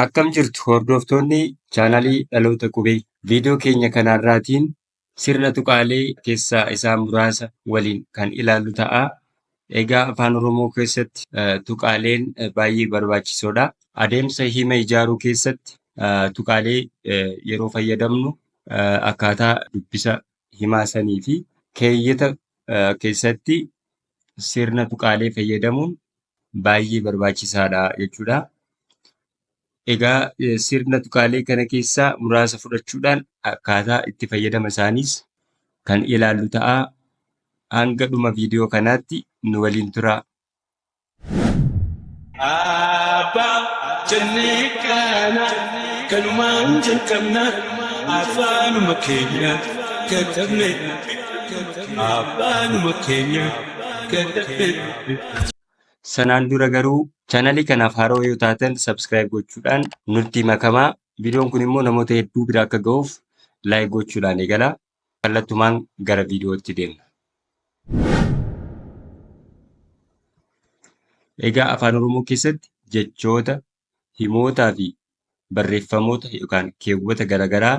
Akkam jirtu hordoftoonni chaanalii Dhaloota Qubee. Viidiyoo keenya kanarraatiin sirna tuqaalee keessaa isaan muraasa waliin kan ilaallu ta'a. Egaa Afaan Oromoo keessatti tuqaaleen baay'ee barbaachisoodha. Adeemsa hima ijaaruu keessatti tuqaalee yeroo fayyadamnu akkaataa dubbisa himaa sanii fi keeyyata keessatti sirna tuqaalee fayyadamuun baay'ee barbaachisaadha jechuudha. Egaa sirna tuqaalee kana keessaa muraasa fudhachuudhaan akkaataa itti fayyadama isaaniis kan ilaallu ta'a. Hanga dhuma viidiyoo kanaatti nu waliin turaa. Abbaa jennee kaana kanumaan jalqabna afaanuma keenya katabne afaanuma keenya katabne. Sanaan dura garuu chaanalii kanaaf haarawaa yoo taatan subscribe gochuudhaan nutti makamaa. Viidiyoon kun immoo namoota hedduu bira akka ga'uuf like gochuudhaan eegalaa. Kallattumaan gara viidiyootti deemna. Egaa Afaan Oromoo keessatti jechoota, himootaa fi barreeffamoota yookaan keewwata garaagaraa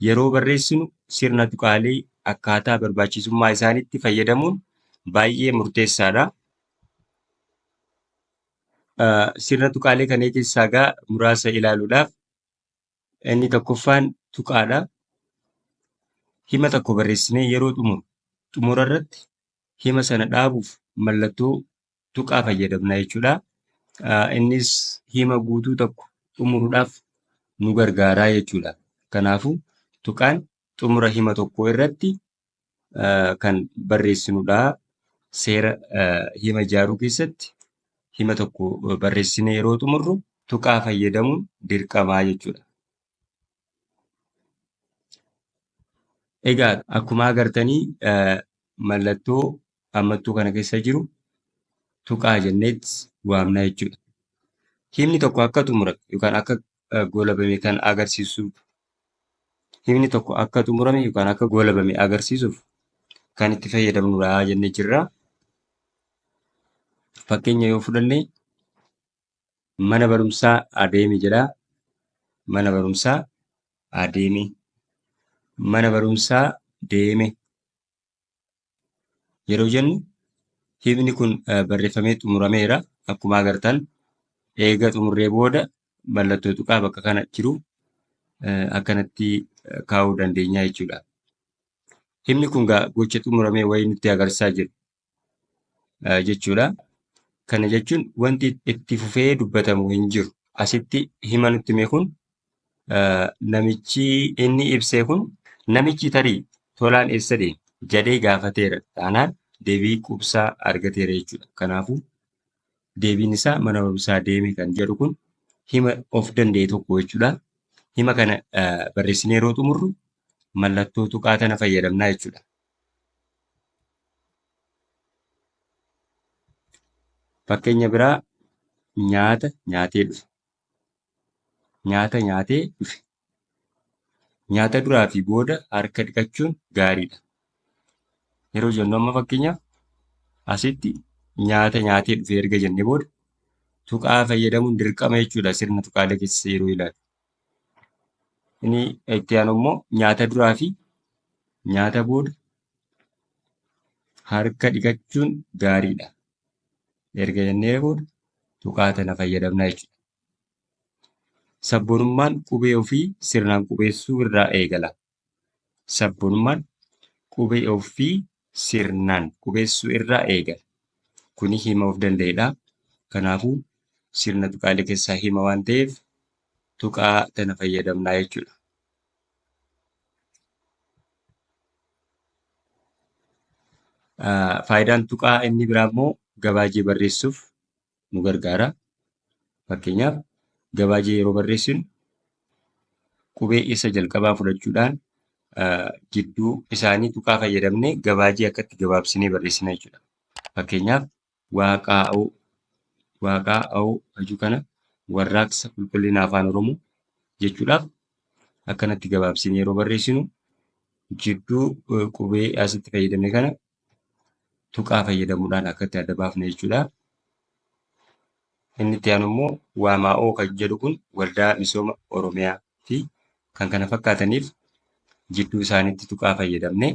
yeroo barreessinu sirna tuqaalee akkaataa barbaachisummaa isaaniitti fayyadamuun baay'ee murteessaadha. Sirna tuqaalee kana keessaa egaa muraasa ilaaluudhaaf inni tokkoffaan tuqaadha. Hima tokko barreessinee yeroo xumuru xumura irratti hima sana dhaabuuf mallattoo tuqaa fayyadamna jechuudha. Innis hima guutuu tokko xumuruudhaaf nu gargaara jechuudha. Kanaafuu tuqaan xumura hima tokkoo irratti kan barreessinudha. Seera hima ijaaruu keessatti hima tokko barreessinee yeroo xumurru tuqaa fayyadamuun dirqamaa jechuudha. Egaa akkuma agartanii mallattoo hammattuu kana keessa jiru tuqaa jenneet waamna jechuudha. Himni tokko akka xumurame yookaan akka goolabame kan agarsiisu himni tokko akka xumurame yookaan akka goolabame agarsiisuuf kan itti fayyadamnudha jennee jirra. Fakkeenya yoo fudhanne mana barumsaa adeemi jedha. Mana barumsaa adeemi. Mana barumsaa deeme. Yeroo jennu himni kun barreeffamee xumurameera. Akkuma agartan eega xumurree booda mallattoo tuqaa bakka kana jiru akkanatti kaa'uu dandeenya jechuudha. Himni kun gocha xumuramee wayii nutti agarsiisaa jira jechuudha. Kana jechuun wanti itti fufee dubbatamu hin jiru. Asitti hima nutti hime kun namichi inni ibsee kun namichi tarii tolaan eessa deema jedhee gaafateera taanaan deebii quubsaa argateera jechuudha. Kanaafuu deebiin isaa mana barumsaa deeme kan jedhu kun hima of danda'e tokko jechuudha. Hima kana barreessinee yeroo xumurru mallattoo tuqaa tana fayyadamna jechuudha. Fakkeenya biraa nyaata nyaatee dhufe. Nyaata nyaatee dhufe. Nyaata duraa fi booda harka dhiqachuun gaariidha. Yeroo jennu amma fakkeenyaaf asitti nyaata nyaatee dhufe erga jennee booda tuqaa fayyadamuun dirqama jechuudha sirna tuqaalee keessa yeroo ilaalu. Inni itti aanu immoo nyaata duraa fi nyaata booda harka dhiqachuun gaariidha. Erga jennee booda tuqaa tana fayyadamna jechuudha. Sabboonummaan qubee ofii sirnaan qubeessuu irraa eegala. Sabboonummaan qubee ofii sirnaan qubeessuu irraa eegala. Kuni hima of danda'edha. Kanaafuu sirna tuqaalee keessaa hima waan ta'eef tuqaa tana fayyadamna jechuudha. Faayidaan tuqaa inni biraa immoo gabaajee barreessuuf nu gargaara. Fakkeenyaaf gabaajee yeroo barreessinu qubee isa jalqabaa fudhachuudhaan jidduu isaanii tuqaa fayyadamnee gabaajee akkatti gabaabsinee barreessina jechuudha. Fakkeenyaaf waaqaa'oo waaqaa'oo hajuu kana warraaqsa qulqullina afaan Oromoo jechuudhaaf akkanatti gabaabsinee yeroo barreessinu jidduu qubee asitti fayyadamne kana tuqaa fayyadamuudhaan akkatti adda baafna jechuudha. Inni itti aanu immoo waamaa'oo kan jedhu kun Waldaa Misooma Oromiyaa fi kan kana fakkaataniif jidduu isaaniitti tuqaa fayyadamnee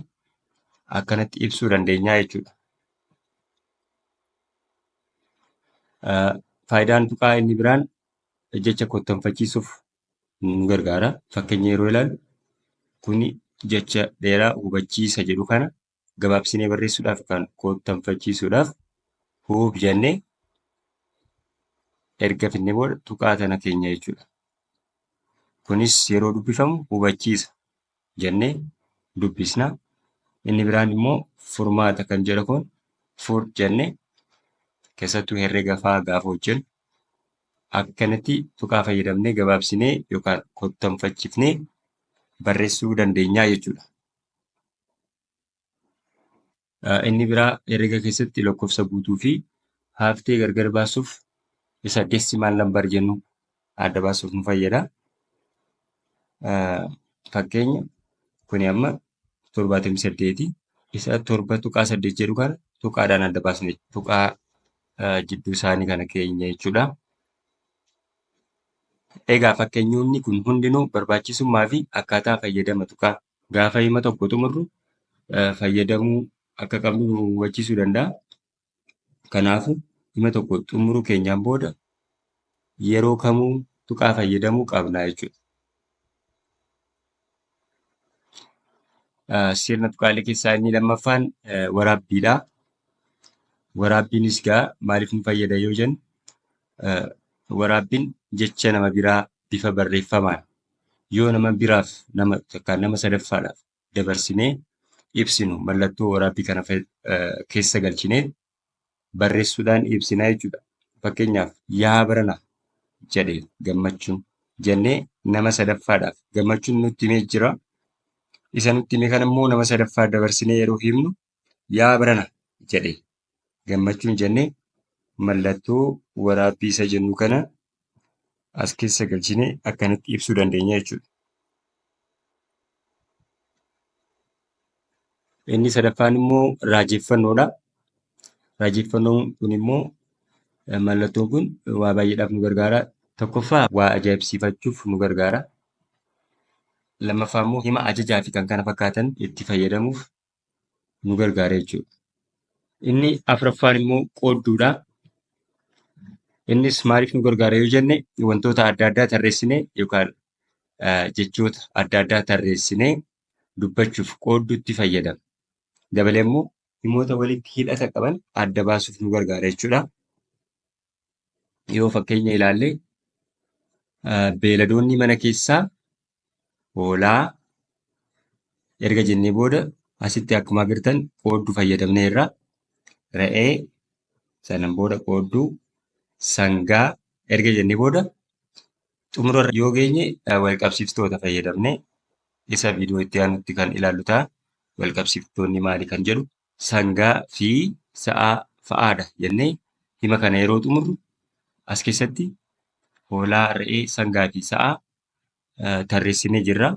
akkanatti ibsuu dandeenya jechuudha. Faayidaan tuqaa inni biraan jecha kottoonfachiisuuf nu gargaara. Fakkeenya yeroo ilaallu kuni jecha dheeraa hubachiisa jedhu kana gabaabsinee barreessuudhaaf kan kottoonfachiisuudhaaf hub jennee erga finnee booda tuqaa tana keenya jechuudha. Kunis yeroo dubbifamu hubachiisa jennee dubbisna. Inni biraan immoo furmaata kan jedhu kun fur jennee keessattuu herrega fa'aa gaafa hojjennu akkanatti tuqaa fayyadamnee gabaabsinee yookaan kottoonfachiifnee barreessuu dandeenya jechuudha. Inni biraa herrega keessatti lakkoofsa guutuu fi haftee gargar baasuuf isa decimal number jennu adda baasuuf nu fayyada. Fakkeenya kuni amma 78 isa 7.8 jedhu kana tuqaadhaan adda baasne tuqaa jidduu isaanii kana keenya jechuudha. Egaa fakkeenyonni kun hundinuu barbaachisummaa fi akkaataa fayyadama tuqaa gaafa hima tokko xumurru fayyadamuu akka qabnu nu hubachiisuu danda'a. Kanaafuu hima tokko xumuruu keenyaan booda yeroo kamuu tuqaa fayyadamuu qabna jechuudha. Sirna tuqaalee keessaa inni lammaffaan waraabbiidha. Waraabbiinis egaa maaliif nu fayyada yoo jennu waraabbiin jecha nama biraa bifa barreeffamaan yoo nama biraaf nama takkaan nama sadaffaadhaaf dabarsinee ibsinu mallattoo waraabbii kana keessa galchinee barreessuudhaan ibsina jechuudha. Fakkeenyaaf yaa barana jedhe gammachuun jennee nama sadaffaadhaaf gammachuun nutti himee jira. Isa nutti hime kana immoo nama sadaffaa dabarsinee yeroo himnu yaa barana jedhe gammachuun jennee mallattoo waraabbii isa jennu kana as keessa galchinee akkanatti ibsuu dandeenya jechuudha. Inni sadaffaan immoo raajeffannoodha. Raajeffannoon kun immoo mallattoon kun waa baay'eedhaaf nu gargaara. Tokkoffaa waa ajaa'ibsiifachuuf nu gargaara. Lammaffaa immoo hima ajajaa fi kan kana fakkaatan itti fayyadamuuf nu gargaara jechuudha. Inni afuraffaan immoo qoodduudha. Innis maaliif nu gargaara yoo jenne wantoota adda addaa tarreessinee yookaan jechoota adda addaa tarreessinee dubbachuuf qoodduutti fayyadamna. Dabalee immoo himoota walitti hidhata qaban adda baasuuf nu gargaara jechuudha. Yoo fakkeenya ilaalle beeyladoonni mana keessaa hoolaa erga jennee booda asitti akkuma agartan qoodduu fayyadamneerra. Re'ee sanan booda qoodduu sangaa erga jennee booda xumura yoo geenye walqabsiiftoota fayyadamnee isa viidiyoo itti aanutti kan ilaallu ta'a. Walqabsiiftoonni maali kan jedhu sangaa fi sa'aa fa'aadha jennee hima kana yeroo xumurru as keessatti hoolaa, re'ee, sangaa fi sa'aa tarreessinee jirra.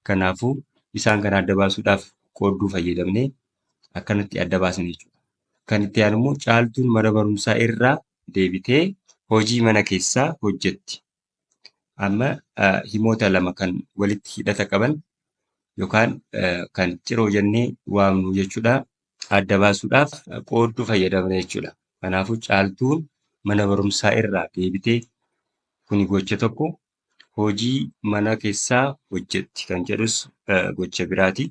Kanaafuu isaan kana adda baasuudhaaf qoodduu fayyadamnee akkanatti adda baasna jechuudha. Kan itti aanu immoo caaltuun mana barumsaa irraa deebitee hojii mana keessaa hojjetti. Amma himoota lama kan walitti hidhata qaban yookaan kan ciroo jennee waamnu jechuudha. Adda baasuudhaaf qoodduu fayyadamna jechuudha. Kanaafuu caaltuun mana barumsaa irraa deebitee kuni gocha tokko hojii mana keessaa hojjetti kan jedhus gocha biraati.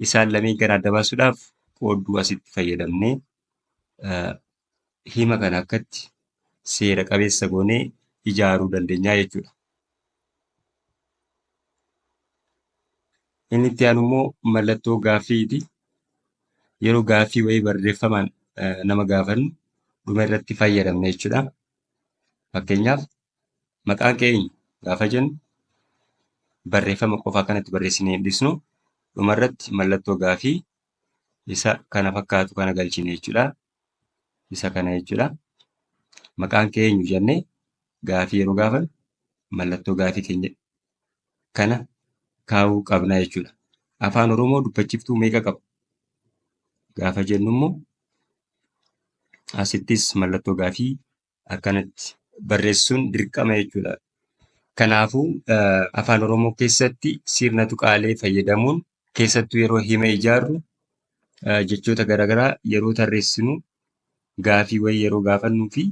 Isaan lameen kana adda baasuudhaaf qoodduu asitti fayyadamnee hima kana akkatti seera qabeessa goonee ijaaruu dandeenya jechuudha. Inni itti aanu immoo mallattoo gaaffiiti. Yeroo gaaffii wayii barreeffamaan nama gaafannu dhuma irratti fayyadamna jechuudha. Fakkeenyaaf maqaan kee eenyu gaafa jennu barreeffama qofa akkanatti barreessinee hin dhiisnu. Dhumarratti mallattoo gaaffii isa kana fakkaatu kana galchine jechuudha. Isa kana jechuudha. Maqaan kee eenyu jennee gaafii yeroo gaafannu mallattoo gaafii keenya kana kaa'uu qabna jechuudha. Afaan Oromoo dubbachiftuu meeqa qaba? Gaafa jennu immoo asittis mallattoo gaafii akkanatti barreessuun dirqama jechuudha. Kanaafuu Afaan Oromoo keessatti sirna tuqaalee fayyadamuun keessattuu yeroo hima ijaarru, jechoota garaagaraa yeroo tarreessinu, gaafii wayii yeroo gaafannuu fi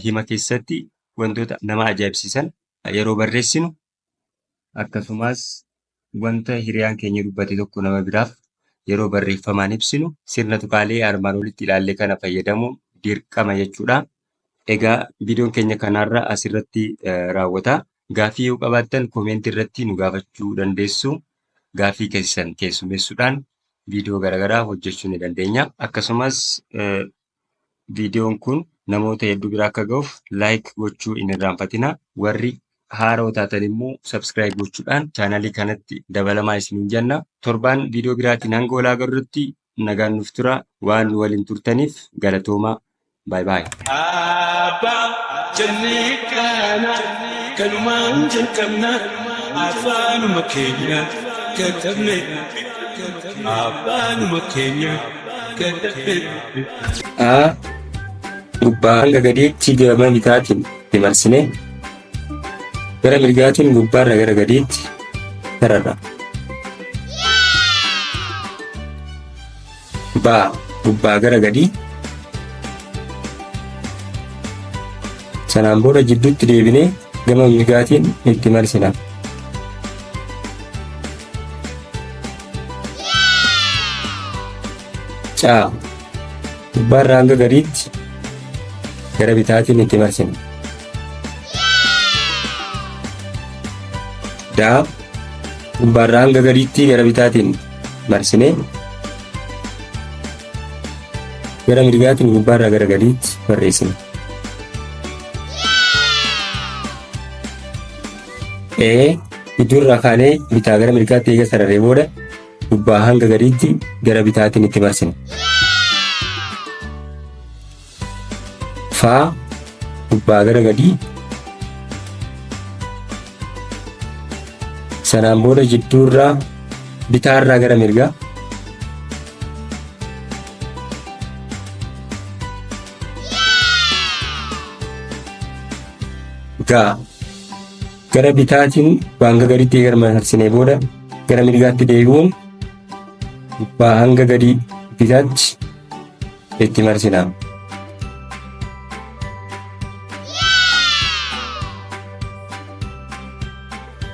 hima keessatti wantoota nama ajaa'ibsiisan yeroo barreessinu akkasumas wanta hiriyaan keenya dubbate tokko nama biraaf yeroo barreeffamaan ibsinu sirna tuqaalee armaan olitti ilaalle kana fayyadamuun dirqama jechuudha. Egaa viidiyoon keenya kanarra asirratti raawwata. Gaaffii yoo qabaattan koomentii irratti nu gaafachuu dandeessu. Gaaffii keessan keessummeessuudhaan viidiyoo garaagaraa hojjechuu ni dandeenya. Akkasumas viidiyoon kun namoota hedduu bira akka ga'uuf like gochuu hin irraanfatina. Warri haaroo taatan immoo subscribe gochuudhaan chaanalii kanatti dabalamaa isiniin jenna. Torbaan viidiyoo biraatiin hanga wal agarrutti nagaan nuuf tura. Waan nu waliin turtaniif galatoomaa. Bye bye. Abbaa jennee kana kanumaan jalqabna afaanuma keenya katabne afaanuma keenya katabne. A gubbaa hanga gadiitti gama bitaatiin itti marsinee gara mirgaatiin gubbaarra gara gadiitti sararra. B gubbaa gara gadii sanaan booda jidduutti deebinee gama mirgaatiin itti marsina. C gubbaarraa hanga gadiitti gara bitaatiin itti marsina. D gubbaarraa hanga gadiitti gara bitaatiin marsinee gara mirgaatiin gubbaarraa gara gadiitti barreessina. E gidduurraa kaanee bitaa gara mirgaatti eega sararee booda gubbaa hanga gadiitti gara bitaatiin itti marsina. F gubbaa gara gadii sanaan booda jidduurraa bitaarraa gara mirgaa gaa gara bitaatiin hanga gaditti gara marsinee booda gara mirgaatti deebi'uun gubbaa hanga gadii bitaatti itti marsina.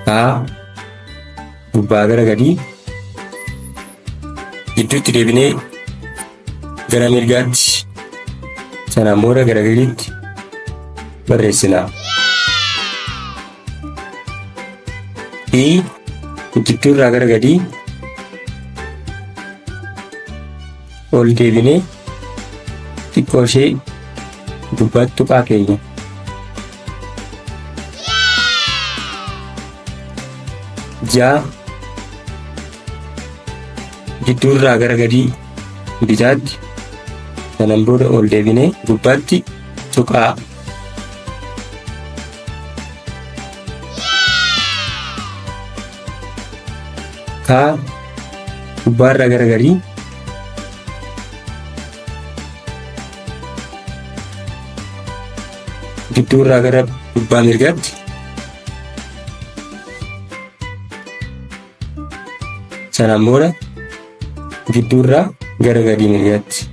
A gubbaa gara gadii gidduutti deebinee gara mirgaatti sanaan booda gara gadiitti barreessina. I gidduurraa gara gadii ol deebinee xiqqoo ishee gubbaatti tuqaa keenya. Jaa gidduurraa gara gadii bitaatti sanan booda ol deebinee gubbaatti tuqaa. Kaa gubbaarraa gara gadii gidduurraa gara gubbaa mirgaatti sanaan booda gidduurraa gara gadii mirgaatti.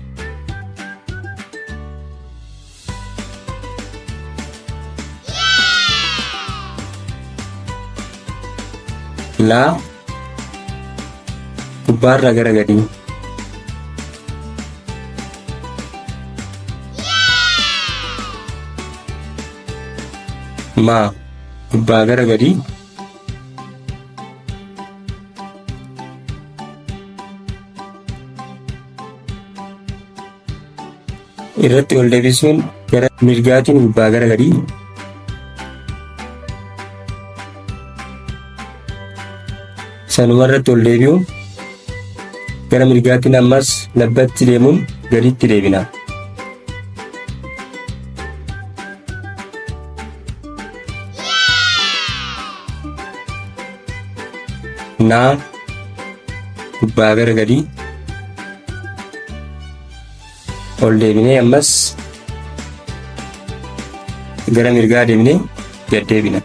Laa gubbaarraa gara gadii. Maa gubbaa gara gadii. Irratti ol deebisuun gara mirgaatiin gubbaa gara gadii. Sanuma irratti ol deebi'uun gara mirgaatiin ammas labbatti deemuun gaditti deebina. Naa gubbaa gara gadii ol deebinee ammas Gara mirgaa deemnee gad deebina.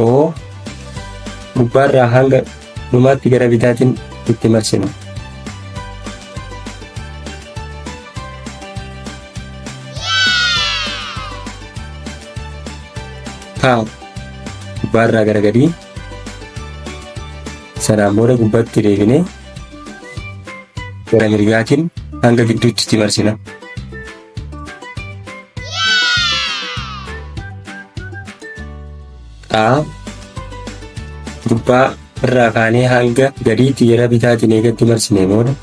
O gubbaarraa hanga dhumaatti gara bitaatiin itti marsina. P gubbaarraa gara gadii sanaan booda gubbaatti deebinee gara mirgaatiin hanga gidduutti itti marsina. A gubbaa irraa kaanee hanga gadiitti gara bitaatiin eegatti marsinee booda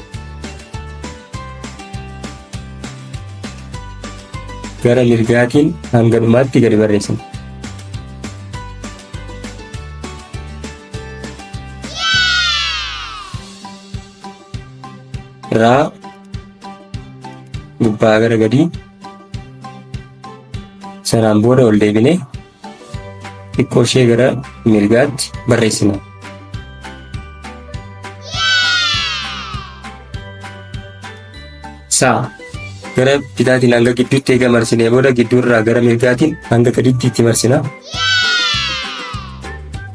gara mirgaatiin hanga dhumaatti gadi barreessina. Raa gubbaa gara gadii sanaan booda ol deebinee xiqqoo ishee gara mirgaatti barreessina. Saa gara bitaatiin hanga gidduutti eega marsinee booda gidduurraa gara mirgaatiin hanga gaditti itti marsina.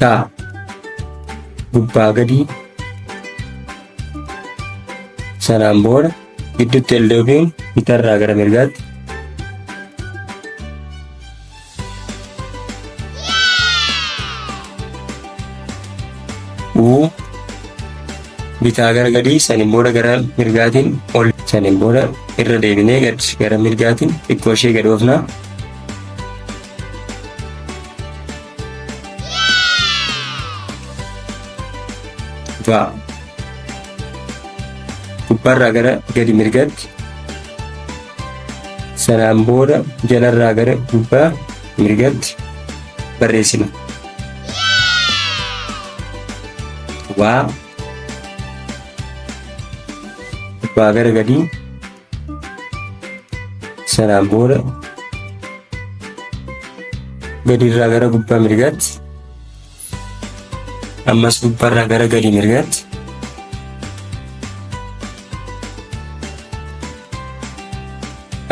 Taa gubbaa gadii sanaan booda gidduutti ol deebi'uun bitarraa gara mirgaatti U bitaa gara gadii saniin booda gara mirgaatiin ol saniin booda irra deebinee gad gara mirgaatiin xiqqoo ishee gad oofnaa. Va gubbaarraa gara gadi mirgaatti sanaan booda jalarraa gara gubbaa mirgatti barreessina. Waa gubbaa gara gadii sanaan booda gadiirraa gara gubbaa mirgaatti ammas gubbaarraa gara gadi mirgaatti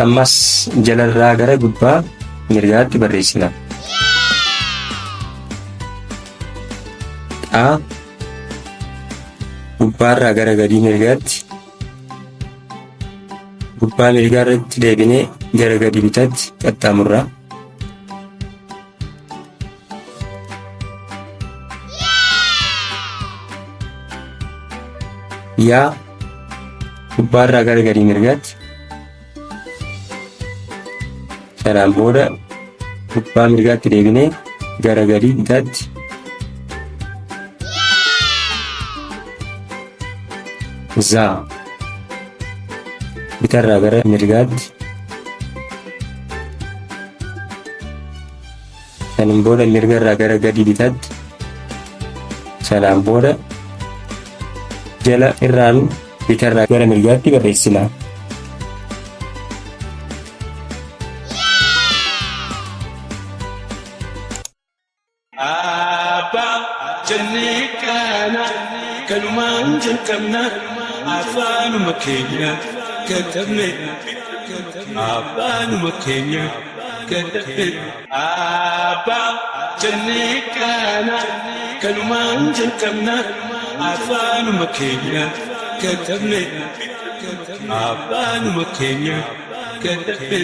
ammas jalarraa gara gubbaa mirgaatti barreessina. Xaa gubbaarraa gara gadii mirgaatti gubbaa mirgaa irratti deebinee gara gadi bitaatti qaxxaamurra. Yaa gubbaarraa gara gadii mirgaatti sanaan booda gubbaa mirgaatti deebinee gara gadii bitaatti zaa bitarraa gara mirgaatti Saniin booda mirga irraa gara gadi bitaatti. Sanaan booda jala irraan bitarraa gara mirgaatti barreessina. Abbaa jennee kana kanumaan jalqabna afaanuma keenya katabne afaanuma keenya katabne. Abbaa jennee kana kanumaan jalqabna afaanuma keenya katabne afaanuma keenya katabne.